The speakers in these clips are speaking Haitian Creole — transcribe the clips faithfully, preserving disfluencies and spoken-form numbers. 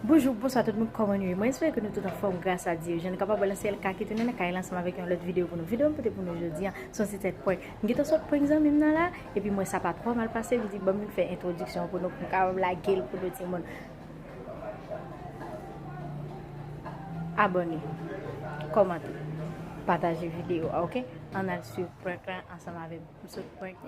Bonjou, bonswa tout moun, kòman nou ye? Mwen espere ke nou tout anfòm, gras a Dye. Jan nou kapab wè l, se L K ki tounen nan kay la ansanm avèk yon lòt videyo pou nou. Videyo m pote pou nou jodi a, se yon ti tèt prank. M gentan sòt prank zanmi m nan la, epi m wè sa pa twò mal pase, m di ban m vin fè entwodiksyon pou nou, pou m kapab lage l pou nou timoun. Abòne, kòmante, pataje videyo a, oke? Ann al swiv prank la ansanm avè m. M sot prank.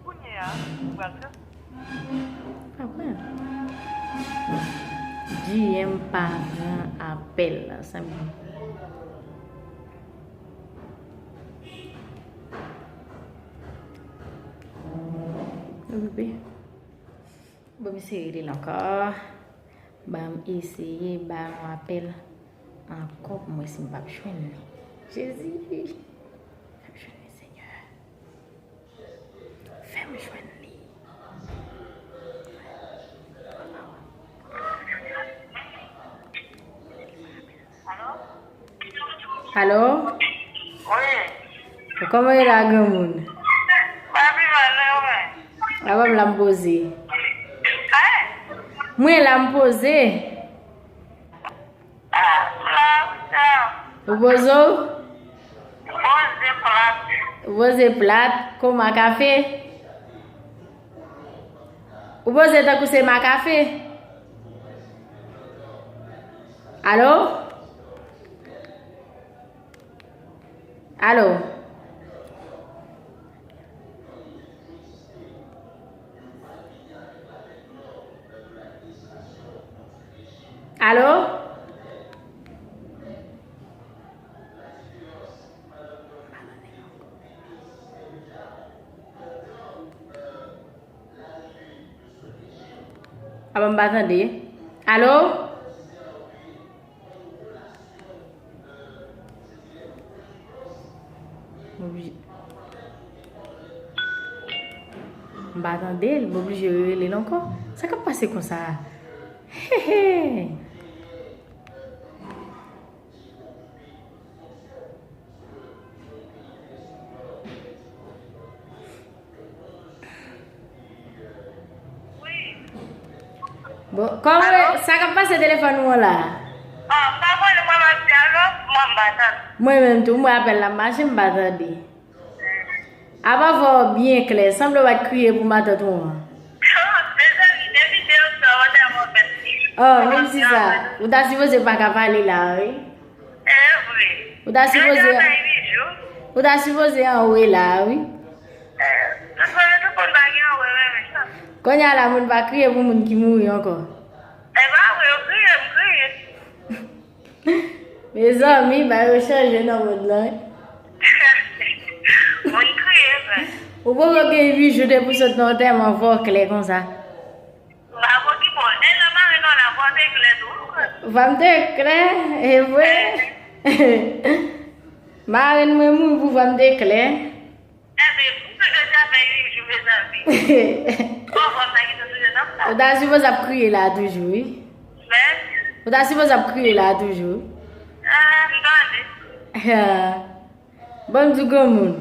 Kounye a, ou pral fè. Apre. J M pa pran apèl la, sa m. Okipe. Bon, m eseye rele l ankò. Ban m eseye ba yon apèl ankò pou m wè si m p ap jwenn li. Jezi! Fè m jwenn li, Senyè. Fè m jwenn li. Alo? Wi. Kòman e la, granmoun? Pa pi mal, non, mwen. Apa m la m poze. Ay. Mwen la m poze. Ah, m la, wi, sa. Ou poze w? Poze plat. Ou poze plat, kon makafe? Ou poze tankou se makafe? Alo? Alo? Alo? Apa m pa tande? Alo? M oblije. M pa tande l, m oblije rerele l ankò. Sa k ap pase konsa a? Hehe! Bon, kòman, alo? Sa k ap pase telefòn ou an la? Ah, m pa konnen, mwen m ap di alo, mwen m pa tande. Mwen menm tou, m wè apèl la mache, m pa tande. Apa vwa w byen klè, sanble w pa t kriye pou matant ou an. Oh, mezanmi, depi de oktòb, antèman fèt. Oh, menm si sa, ou ta sipoze pa ka pale la, wi. E vre. Ou ta sipoze, ou ta sipoze anwe la, wi. Tout moun, tout moun pa gen anwe menm jan. Kounye a la, moun pa kriye pou moun ki mouri ankò. E pa vre, yo kriye, m kriye. Mezanmi, bagay yo chanje nan mond lan, wi. Moun kriye, frè. Ou poko gen uit jou depi w sot nan antèman, vwa w klè konsa. M pa poko, bon, e lè marenn nan la, vwa m te klè tou. Vwa m te klè, e vre. Marenn mwen mouri pou vwa m te klè. Enben, pou se ke sa fè uit jou, mezanmi. Bon, bon, sa ki te sou je nan sa. Ou ta sipoze ap kriye la toujou, wi. Mèsi. Ou ta sipoze ap kriye la toujou. Ah, m tande. Ah. Bon, m di w granmoun.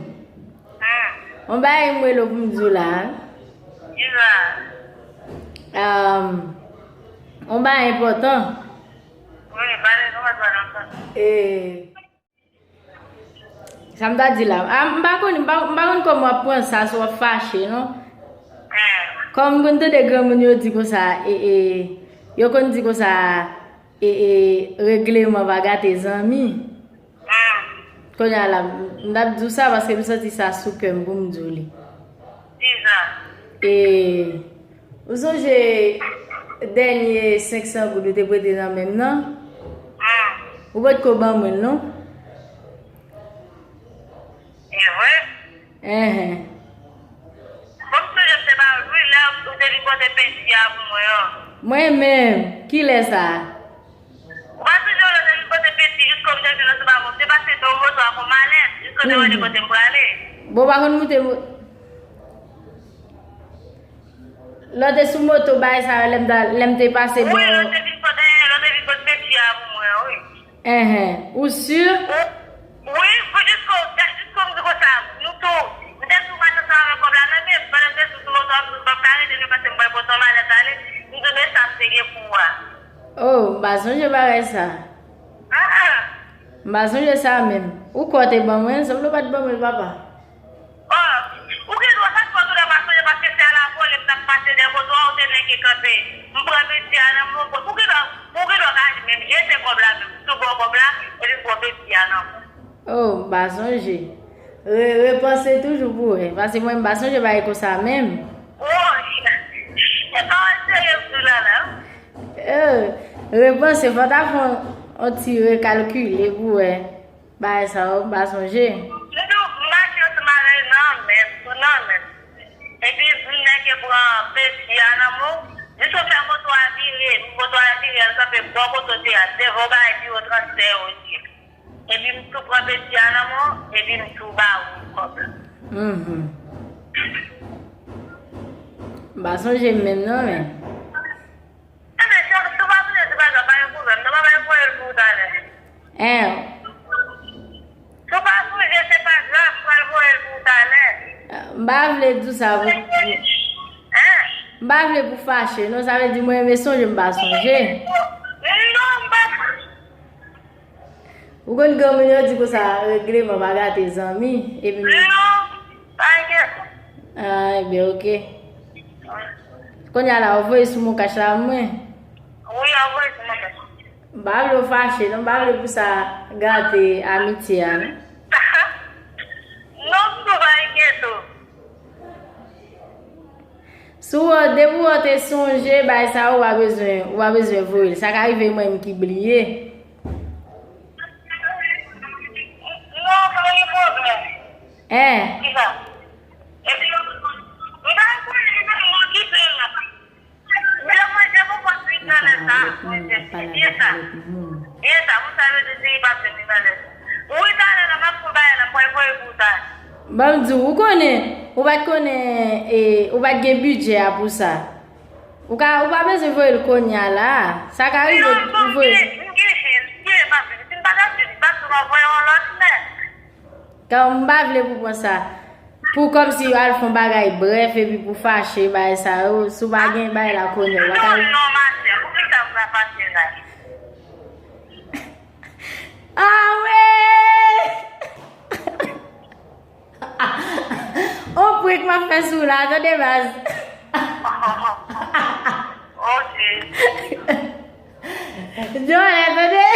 Hmm. On bagay m rele w pou m di w la. Di sa. Um, on bagay enpòtan. Wi, pale, nou pa pale ansanm. E, Sa m ta di la. A, m pa konn, m pa, m pa konn kòman w ap pran sa, si w ap fache, non. Kòm m konn tande granmoun yo di konsa, e, e, yo konn di konsa, e, e, regleman pa gate zanmi. Kounye a la, m, m t ap di w sa paske m santi sa sou kè m pou m di w li. Di sa. E, ou sonje dènye senk san goud ou te prete nan men m nan? Ou potko ban mwen l non. E vre? Enhen. Bon, m sonje m te ba ou l wi, lè ou te vin pote penti a pou mwen an. Mwen menm? Kilè sa? Ou pa sonje lè ou te vin pote penti, jis kòm te vin ansanm avè w, m te pase devan moto a kon malèt, jis kote w te kote m prale. Bon, ou pa konn moute mo-, lè w te sou moto, bagay sa yo, lè m ta, lè m te pase bò. Wi, lè w te vin pote, lè w te vin pote penti a pou mwen, wi. Enhen. Ou si? Wi, pou jis kon, jis kon m di konsa, nou tou, m te tou mache ansanm avèk kòb la nan men m, pandan m te sou, sou moto a, m di m p ap ka rete non, paske m pral pote yon malèt ale, m di men sa m te gen pou ou a. Oh, m pa sonje bagay sa. Ah, ah. M pa sonje sa menm. Ou kwè w te ban mwen l, sanble w pa t ban mwen l, papa. Oh, ou gen dwa sa fè w tou lè pa sonje paske se a la vole m t ap pase dèyè moto a, ou te nèke kanpe. M pran penti a nan men w, ou gen dwa, ou gen dwa pa di menm jete kòb la menm, m tou ba w kòb la, epi m pran penti a nan men w. Oh, m pa sonje. Re-, repanse toujou pou wè, paske mwen m pa sonje bagay konsa menm. Oh, e pawòl serye m di w la la. Eh, repanse, fò w ta fè yon, yon ti rekalkile pou wè. Bagay sa yo, m pa sonje. M di w, m mache ansanm avè l nan men m, tou nan men m. Epi m nèke pran penti a nan men w, jis w fè moto a vire, moto a vire al kanpe bò kote w te a, devan w bay biwo transfè yo ye. Epi m tou pran penti a nan men w, epi m tou ba ou kòb la. Mhm. M pa sonje menm non, men. Enben, si w pa sonje, se pa grav, pa gen pwoblèm. Non, m ap voye l pou ou talè. En. Si w pa sonje, se pa grav, m pral voye l pou ou talè. M pa vle di w sa pou, pou, en? M pa vle pou fache, non, sa vle di mwen renmen sonje, m pa sonje. Non, m pa. Ou konn granmoun yo di konsa, regleman pa gate zanmi, epi m... Non, pa enkyete. Ah, ebyen, oke. Kounye a la, w voye sou MonCash la pou mwen? Wi, w voye sou MonCash. M pa vle w fache, non, m pa vle pou sa gate amitye a, non. Non, m tou pa enkyete w. Si w, depi w te sonje bagay sa yo, ou pa bezwen, ou pa bezwen voye l. Sa ka rive mwen menm ki bliye. Non, pa gen pwoblèm. En. Kisa? Epi, m pa konnen, m okipe la. Lè mwen te pou pòt wi talè sa, mwen te di sa. Byen sa, moun sa yo te di li pa vle wi talè sa. Wi talè la, m ap fè bagay la, m pral voye pou ou talè. Ban m di w, ou konnen, ou pa t konnen, e, ou pa t gen bidjè a pou sa. Ou ka, ou pa bezwen voye l kounye a la. Sa ka rive, non, ou voye. M gen, m gen jel, m gen pa vle. Si m pa t ap di, m t ap di w anvoye yon lòt lè. Kan m pa vle pou pran sa. Pou kòmsi yo al fè yon bagay brèf epi pou fache, bagay sa yo. Si w pa gen bagay la kounye a, ou pa ka... Non, non, ma sè, poukisa m va fache la? Ah wi! On prank m ap fè sou w la, tande baz. Ok. Jòlè, tande.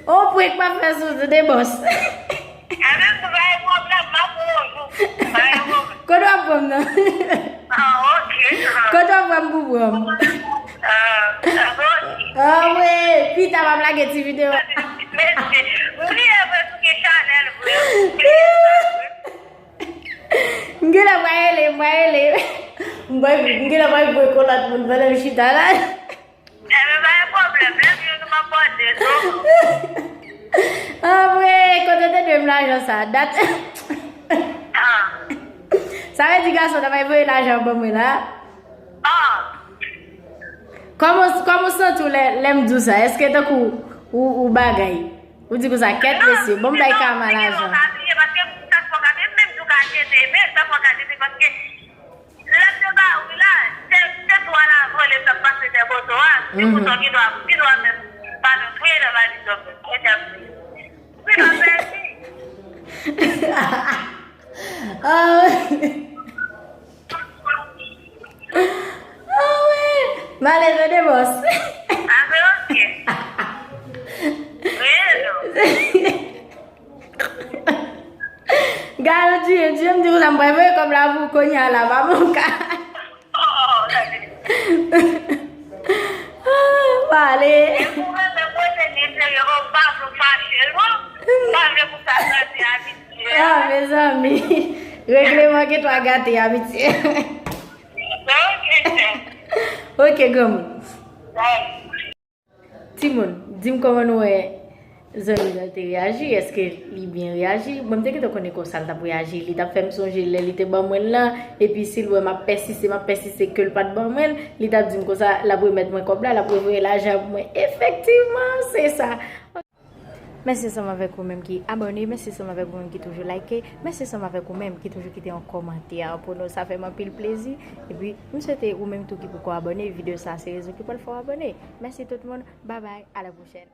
On prank m ap fè sou, sou de bòs. Enben, pa gen pwoblèm, m ap pran yon jou. Pa gen pwoblèm. Kote w ap pran m nan? Ah, ok. Kote w ap pran m pou pran m? Ah, ok. Ah, wi, pita m ap lage ti videyo. Mèsi. M bliye vre sou ki chanèl vre. M genlè pral rele, m pral rele. M pral, m genlè pral voye kòb lòt moun pandan m chita la. Enben, pa gen pwoblèm. Lè m jwenn ou, m ap pote, so. Anmwey, kote w te dwe m lajan sa? Dat. Ah. Sa vle di gason nan pa voye lajan ban mwen la? Ah. Kòman, kòman w santi w lè, lè m di w sa? Èske tankou ou, ou bagay? Ou di konsa, kèt mesye, bon m bay Kama lajan. Non, m bliye, paske chak fwa w ka, menm si w ka jete, men chak fwa w ka jete, paske lè m te ba ou la, se, se tou a la vole m t ap pase dèyè moto a. Se pou sa w gen dwa, gen dwa menm pa menm fouye nan valiz ou menm. Mwen t ap di, ou gen dwa pèdi. Ah. Ah wi. M ale tande bòs. Ah, men ok. Wi, non. Gade, di, di, m di konsa, m pral voye kòb la pou kounye a la, pa bon ka. Oh, oh, gade. Mache non. M pa vle pou sa gate amitye a. Ah, mezanmi. Regleman ke twa gate amitye. Ok, chè. Ok, granmoun. Bye. Timoun, di m kòman nou wè zanmi nou te reyaji? Èske li byen reyaji? Mwen, m te gentan konnen konsa l t ap reyaji. Li t ap fè m sonje lè li te ban mwen l lan. Epi si l wè m ap pèsiste, m ap pèsiste ke l pa t ban mwen l, li t ap di m konsa, l ap remèt mwen kòb la, l ap revoye lajan pou mwen. Efektivman, se sa. Mèsi ansanm avèk ou menm ki abòne, mèsi ansanm avèk ou menm ki toujou like, mèsi ansanm avèk ou menm ki toujou kite yon kòmantè pou nou, sa fè m anpil plezi. Epi, m swete ou menm tou ki poko abòne, videyo sa se rezon ki pral fè w abòne. Mèsi tout moun, babay, a la pwochèn.